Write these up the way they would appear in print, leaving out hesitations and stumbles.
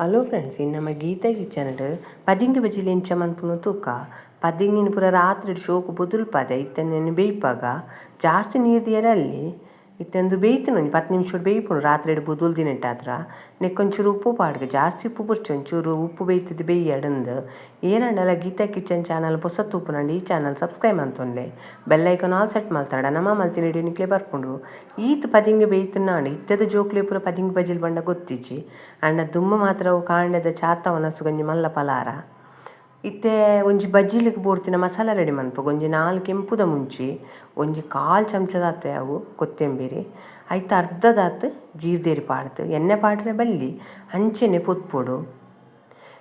Hello friends, ಇನ್ನು ನಮ್ಮ Gita kitchen ಪದಿಂಗಿ ಬಜಿಲ್ ಎಂಚ ಮನ್ಪುನು ತೂಕ. ಪದಿಂಗಿನ ಪೂರ ರಾತ್ರಿ ಶೋಕು ಬೊದುಲ್ಪದೆ ಇತ್ತನೆ ಬೇಯ್ಪಾಗ ಜಾಸ್ತಿ ನೀರು ದಿಯರೆ ಅಲ್ಲಿ ಇತ್ತಂದು ಬೇಯ್ತುನು ಒಂಜಿ 10 ನಿಮಿಷ ಬೇಯ್ಪುನು ರಾತ್ರಿ ಬೊದುಲ್ ದಿನೆಟ್ಟಾತ್ರ. ನೆಕ್ಕೊಂಚೂರು ಉಪ್ಪು ಪಾಡ್ಗ, ಜಾಸ್ತಿ ಉಪ್ಪು ಬೊರ್ಚಿ, ಒಂಚೂರು ಉಪ್ಪು ಬೇಯ್ತದ ಬೇಯ್ಯಡಂದು. ಏನಾಂಡಲ ಗೀತಾ ಕಿಚನ್ ಚಾನಲ್ ಪೊಸ ತೂಪುನಂಡ ಈ ಚಾನಲ್ ಸಬ್ಸ್ಕ್ರೈಬ್ ಮಲ್ತೊನ್ಲೆ, ಬೆಲ್ ಐಕಾನ್ ಆಲ್ ಸೆಟ್ ಮಲ್ತಾಡ ನಮ್ಮ ಮಲ್ತಿನ ವಿಡಿಯೋ ನಿಕ್ಲೆ ಬರ್ಪುಂಡು. ಈತ್ ಪದಿಂಗಿ ಬೇಯ್ತುನಾಂಡ ಇತ್ತೆದ ಜೋಕ್ಲೆ ಪೂರ ಪದಿಂಗಿ ಬಜಿಲ್ ಬಂಡ ಗೊತ್ತಿಜ್ಜಿ. ಅಂಡ ದುಮ್ಮ ಮಾತ್ರ ಅವು ಕಾಂಡೆದ ಚಾತ ಒನಸುಗೊಂಜಿ ಮಲ್ಲ ಪಲಾರ. ಇತ್ತೆ ಒಂಜಿ ಬಜ್ಜಿಲಿಗೆ ಬೋಡ್ತಿನ ಮಸಾಲ ರೆಡಿ ಮನ್ಪುಗ. ಒಂಜಿ 4 ಕೆಂಪುದ ಮುಂಚಿ, ಒಂಜಿ 1/4 ಚಮಚದಾತೆ ಅವು ಕೊತ್ತಂಬರಿ, ಐತ ಅರ್ಧದಾತ್ ಜೀರ್ದೇರಿ ಪಾಡ್ದು, ಎಣ್ಣೆ ಪಾಡ್ರೆ ಬಲ್ಲಿ ಅಂಚೆನೆ ಪೊತ್ಪೊಡು.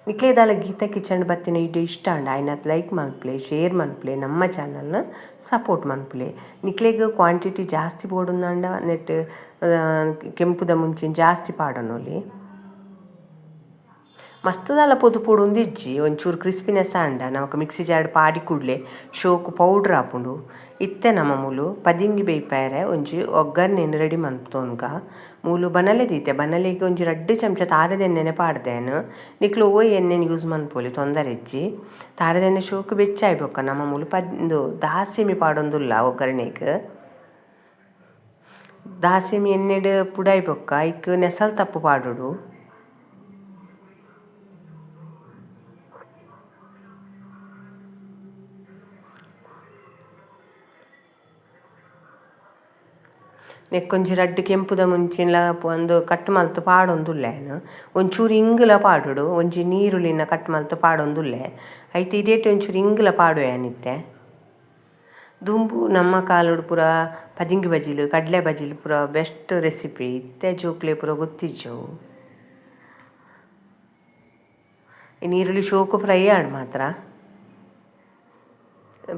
ನಿಕ್ಲೇದಾಲ ಗೀತಾ ಕಿಚನ್ ಬತ್ತಿನ ವಿಡಿಯೋ ಇಷ್ಟ ಅಂಡ ಆಯ್ನಾತ್ ಲೈಕ್ ಮನ್ಪುಲೆ, ಶೇರ್ ಮನ್ಪುಲೆ, ನಮ್ಮ ಚಾನಲ್ನ ಸಪೋರ್ಟ್ ಮನ್ಪುಲೆ. ನಿಕ್ಲೆಗ್ ಕ್ವಾಂಟಿಟಿ ಜಾಸ್ತಿ ಬೋಡುಂದಾಂಡ ನೆಟ್ ಕೆಂಪುದ ಮುಂಚಿನ ಜಾಸ್ತಿ ಪಾಡೊನೊಲಿ. ಮಸ್ತದಾಲ ಪೊದು ಪೊಡುಂದು ಇಜ್ಜಿ, ಒಂಚೂರು ಕ್ರಿಸ್ಪಿನೆಸ್ ಆಂಡ ನಮಕ್ ಮಿಕ್ಸಿ ಜಾರ್ಡ್ ಪಾಡಿ ಕೂಡ್ಲೆ ಶೋಕು ಪೌಡ್ರ್ ಆಪುಂಡು. ಇತ್ತೆ ನಮ್ಮ ಮೂಲು ಪದಿಂಗಿ ಬೇಯ್ಪಾಯರೆ ಒಂಜಿ ಒಗ್ಗರಣೆನ್ ರೆಡಿ ಮನ್ಪುತೊನ್ಗ. ಮೂಲು ಬನಲೆ ದೀತೆ, ಬನಲೆಗ್ ಒಂಜಿ 2 ಚಮಚ ತಾರೆದೆಣ್ಣೆನೆ ಪಾಡ್ದೇನು. ನಿಕ್ಲು ಓಯ್ ಎಣ್ಣೆನ್ ಯೂಸ್ ಮನ್ಪೊಲಿ ತೊಂದರೆ ಇಜ್ಜಿ. ತಾರೆದೆಣ್ಣೆ ಶೋಕು ಬೆಚ್ಚಾಯ್ ಬೊಕ್ಕ ನಮ್ಮ ಮೂಲು ಪಂದು ದಾಸಿಮಿ ಪಾಡೊಂದುಲ್ಲ ಒಗ್ಗರಣೆಗ್. ದಾಸಿಮಿ ಎಣ್ಣೆಡ್ ಪುಡಾಯ್ ಬೊಕ್ಕ ಐಕ್ ನೆಸಲ್ ತಪ್ಪು ಪಾಡೊಡು. ನೆಕ್ಕೊಂಜಿ 2 ಕೆಂಪುದ ಮುಂಚಿನ ಒಂದು ಕಟ್ ಮಲ್ತು ಪಾಡೊಂದುಲ್ಲೆ ಒಂಚೂರು ಇಂಗುಲ ಪಾಡೊಡು, ಒಂಜಿ ನೀರುಳ್ಳಿನ ಕಟ್ ಮಲ್ತು ಪಾಡೊಂದುಲ್ಲೆ. ಐತೆ ಇಡೇಟ್ ಒಂಚೂರು ಇಂಗುಲ ಪಾಡುವೆ ಅನಿತ್ತೆ. ದುಂಬು ನಮ್ಮ ಕಾಲೋಡು ಪೂರ ಪದಿಂಗಿ ಬಜಿಲು ಕಡಲೆ ಬಜಿಲು ಪೂರ ಬೆಸ್ಟ್ ರೆಸಿಪಿ. ಇತ್ತೆ ಜೋಕ್ಲೆ ಪೂರ ಗೊತ್ತಿಜ್ಜವು. ಈ ನೀರುಳ್ಳಿ ಶೋಕು ಫ್ರೈ ಆಡ್ ಮಾತ್ರ.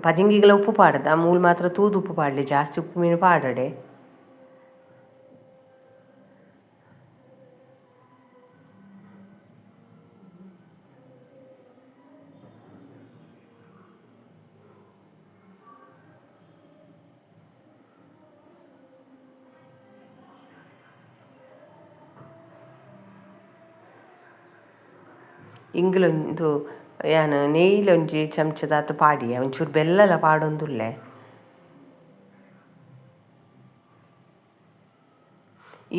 ಪದಿಂಗಿಗಳ ಉಪ್ಪು ಪಾಡದ ಮೂಲು ಮಾತ್ರ ತೂದು ಉಪ್ಪು ಪಾಡಲಿ, ಜಾಸ್ತಿ ಉಪ್ಪು ಮೀನು ಪಾಡಡೆ. ಇಂಗ್ಲೊಂದು ಯಾನ್ ನೆಯ್ಲೊಂಜಿ ಚಮಚದಾತ್ ಪಾಡಿಯೆ, ಒಂಚೂರು ಬೆಲ್ಲಲ ಪಾಡೊಂದುಲ್ಲೆ.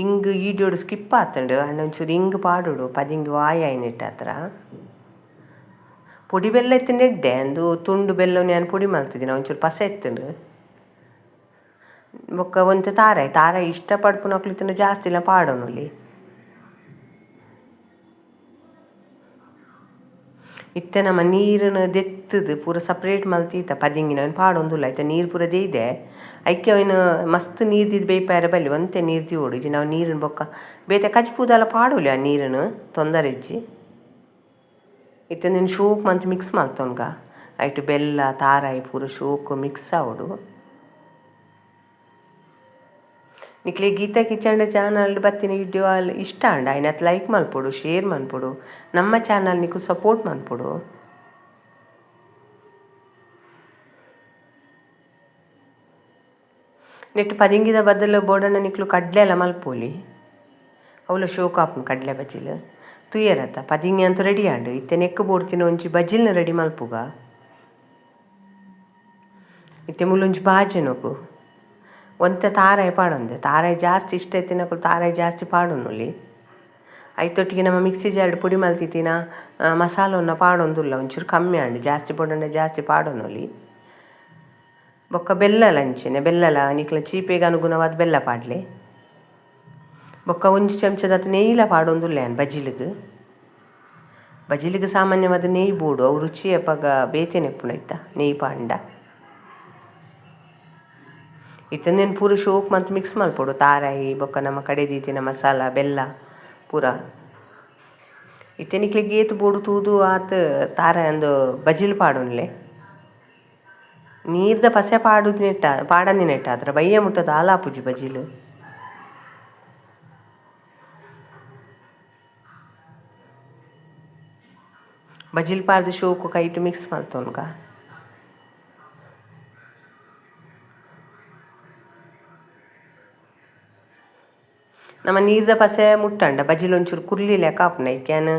ಇಂಗ್ ಈಡಿಯೋಡು ಸ್ಕಿಪ್ ಆತುಂಡು, ಅಂಡ ಒಂಚೂರು ಇಂಗ್ ಪಾಡೊಡು ಪದಿಂಗಿ ವಾಯಿ ಆಯ್ನಿಟ್ಟಾತ್ರ. ಪೊಡಿ ಬೆಲ್ಲ ಇತ್ತುಂಡು ಎಡ್ಡೆ, ಅಂದು ತುಂಡು ಬೆಲ್ಲವನ್ನು ಯಾನ್ ಪೊಡಿ ಮಲ್ತಿದಿನ, ಒಂಚೂರು ಪಸೆ ಇತ್ತುಂಡು. ಬೊಕ್ಕ ಒಂತೆ ತಾರಾಯಿ, ತಾರಾಯಿ ಇಷ್ಟ ಪಡ್ಪುನಕ್ಲು ಇತ್ತುಂಡ ಜಾಸ್ತಿ ಇಲ್ಲ ಪಾಡೊನೊಲಿ. ಇತ್ತೆ ನಮ್ಮ ನೀರನ್ನು ದೆತ್ತದು ಪೂರ ಸಪ್ರೇಟ್ ಮಲ್ತೀತ ಪದಿಂಗಿನ ಪಾಡೊಂದುಲ್ಲ. ಐತ ನೀರು ಪೂರ ದೇಯ್ದೆ ಐಕೆ ಅವಿನ ಮಸ್ತ್ ನೀರು ದೀದ್ ಬೇಯ್ಪಾಯರೆ ಬಲ್ಲಿ ಒಂತೆ ನೀರು ದೀವೊಡು. ಇಜ್ಜಿ ನಾವು ನೀರನ್ನು ಬೊಕ್ಕ ಬೇತೆ ಕಜ್ಪೂದೆಲ್ಲ ಪಾಡೊಲಿ ಆ ನೀರನ್ನು ತೊಂದರೆ ಇಜ್ಜಿ. ಇತ್ತೆ ನೀನು ಶೋಕ್ ಮಂತ್ ಮಿಕ್ಸ್ ಮಲ್ತೊನ್ಗ, ಐಟ್ ಬೆಲ್ಲ ತಾರಾಯಿ ಪೂರ ಶೋಕು ಮಿಕ್ಸ್ ಆವೊಡು. ನಿಕ್ಲೆ ಗೀತಾ ಕಿಚನ್ ಚಾನಲ್ ಬತ್ತಿನ ವಿಡಿಯೋ ಅಲ್ಲಿ ಇಷ್ಟ ಅಂಡ ಐನತ್ ಲೈಕ್ ಮಲ್ಪೊಡು, ಶೇರ್ ಮನ್ಪೊಡು, ನಮ್ಮ ಚಾನಲ್ ನಿಕ್ಲು ಸಪೋರ್ಟ್ ಮನ್ಪೊಡು. ನೆಟ್ ಪದಿಂಗಿದ ಬದಲು ಬೋಡಣ್ಣ ನಿಕ್ಲು ಕಡ್ಲೆ ಎಲ್ಲ ಮಲ್ಪೊಲಿ, ಅವಲ ಶೋಕ್ ಆಪುಂಡು ಕಡ್ಲೆ ಬಜಿಲ್. ತುಯ್ಯರತ್ತ ಪದಿಂಗಿ ಅಂತೂ ರೆಡಿ ಆಂಡು. ಇತ್ತೆ ನೆಕ್ಕು ಬೋಡ್ತಿನ ಒಂಜಿ ಬಜಿಲ್ನ ರೆಡಿ ಮಲ್ಪುಗ. ಇತ್ತೆ ಮುಲ್ಲೊಂಜಿ ಬಾಜನೊಗು ಒಂತೆ ತಾರಾಯಿ ಪಾಡೊಂದೆ, ತಾರಾಯಿ ಜಾಸ್ತಿ ಇಷ್ಟ ಇತ್ತಿನಕುಲು ತಾರಾಯಿ ಜಾಸ್ತಿ ಪಾಡೊನೊಲಿ. ಐತೊಟ್ಟಿಗೆ ನಮ್ಮ ಮಿಕ್ಸಿ ಜಾರ್ಡ್ ಪೊಡಿ ಮಲ್ತಿತ್ತಿನ ಮಸಾಲವನ್ನು ಪಾಡೊಂದುಲ್ಲ, ಒಂಚೂರು ಕಮ್ಮಿ ಆಂಡು, ಜಾಸ್ತಿ ಪೊಡಂಡ ಜಾಸ್ತಿ ಪಾಡೊನೊಲಿ. ಬೊಕ್ಕ ಬೆಲ್ಲಲ ಅಂಚೆನೆ ಬೆಲ್ಲಲ ನಿಕ್ಲ ಚೀಪೆಗೆ ಅನುಗುಣವಾದ ಬೆಲ್ಲ ಪಾಡ್ಲೆ. ಬೊಕ್ಕ ಒಂಜಿ ಚಮಚದಾತ್ ನೆಯ್ಯಿಲ ಪಾಡೊಂದುಲ್ಲೆ ಯಾನ್ ಬಜಿಲಿಗ್. ಬಜಿಲಿಗ್ ಸಾಮಾನ್ಯವಾದ ನೆಯ್ಯಿ ಬೋಡು, ಅವು ರುಚಿ ಅಪಗ ಬೇತೆನೆ ಇಪ್ಪುಂಡು ಐತ ನೆಯ್ಯಿ ಪಾಂಡ. ಇತ್ತಂದೇನು ಪೂರ ಶೋಕ್ ಮಂತ್ ಮಿಕ್ಸ್ ಮಲ್ಪೊಡು ತಾರಾಯಿ ಬೊಕ್ಕ ನಮ್ಮ ಕಡೆ ದೀತಿನ ಮಸಾಲ ಬೆಲ್ಲ ಪೂರ. ಇತ್ತೆ ನಿಕ್ಲೆಗ್ ಏತ್ ಬೋಡು ತೂದು ಆತ್ ತಾರಾಯಿ ಅಂದು ಬಜಿಲ್ ಪಾಡೊನ್ಲೆ. ನೀರ್ದ ಪಸೆ ಪಾಡುದಿನೆಟ್ಟ ಪಾಡಂದಿನೆಟ್ಟ ಆತ್ರ ಬಯ್ಯ ಮುಟ್ಟ ದಾಲ ಆಪುಜಿ ಬಜಿಲ್. ಬಜಿಲ್ ಪಾಡ್ದು ಶೋಕು ಕೈಟ್ ಮಿಕ್ಸ್ ಮಲ್ತೊನ್ಗ. ನಮ ನೀರ್ದ ಪಸೆ ಮುಟ್ಟಂಡ ಬಜಿಲ್ ಒಂಚೂರು ಕುರ್ಲಿ ಲೆಕ್ಕ ಆಪುಂಡು. ಐಕ್ ಯಾನ್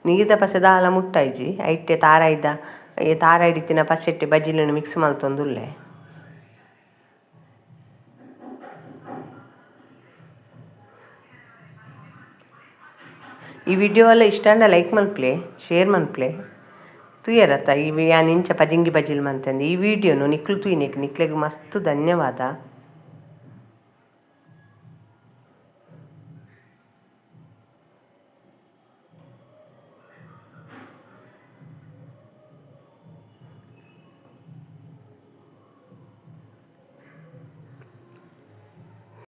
ನೀರ್ದ ಪಸೆ ದಾಲ ಮುಟ್ಟಾಯಿಜಿ. ಐಟೆ ತಾರಾಯಿದ ತಾರಾಯಿಡಿತ್ತಿನ ಪಸೆಟ್ಟೆ ಬಜಿಲನ್ನು ಮಿಕ್ಸ್ ಮಲ್ತೊಂದುಲ್ಲೆ. ಈ ವಿಡಿಯೋ ಎಲ್ಲ ಇಷ್ಟ ಅಂಡ ಲೈಕ್ ಮನ್ಪ್ಲೆ, ಶೇರ್ ಮನ್ಪ್ಲೆ. ತೂಯರತ್ತ ಈ ಯಾನ್ ಇಂಚ ಪದಿಂಗಿ ಬಜಿಲ್ ಮಂತಂದು ಈ ವಿಡಿಯೋನು ನಿಕ್ಲು ತೂಯಿನೆಕ್ ನಿಕ್ಲೆಗ್ ಮಸ್ತ್ ಧನ್ಯವಾದ.